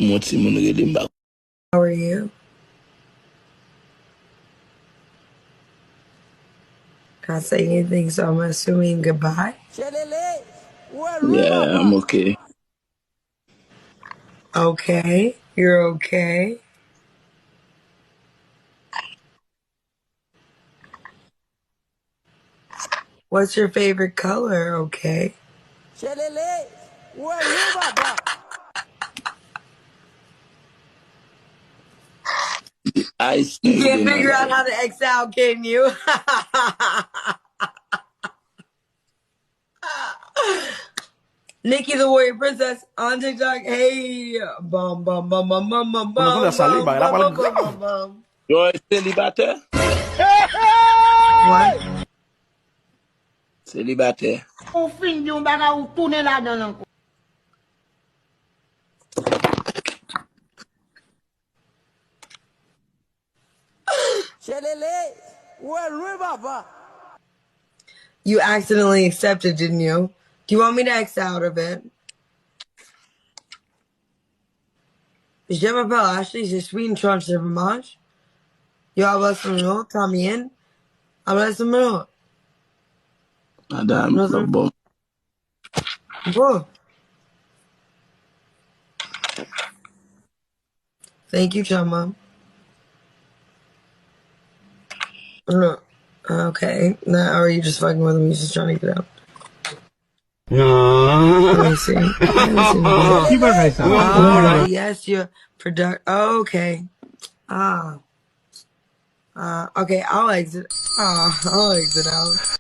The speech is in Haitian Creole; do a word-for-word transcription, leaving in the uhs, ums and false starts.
Mon timoun rele m pa. How are you? Not say anything, so I'm assuming goodbye. Yeah, I'm okay. Okay, you're okay. What's your favorite color? Okay. You can't figure out how to X out, can you? Nikki the Warrior Princess on TikTok. Hey, bum bum bum bum bum bum bum bum bum bum bum bum. Yo, selibatè? What? Selibatè. Ou fin di yon bagay, ou tounen ladan l ankò. Chelele, ou wè lwen papa. You accidentally accepted, didn't you? Do you want me to X out of it? Je m'appelle Ashley, je suis une tranche de fromage. Yo, habla español también. Habla español. Madam, bon. Bon. Thank you, Chama. No. Okay. Now, are you just fucking with me? Just trying to get out. Let me see. Let me see. Ki bagay sa? Ah, yes, your product. Oh, okay. Ah. Uh, okay, I'll exit. Ah, I'll exit out.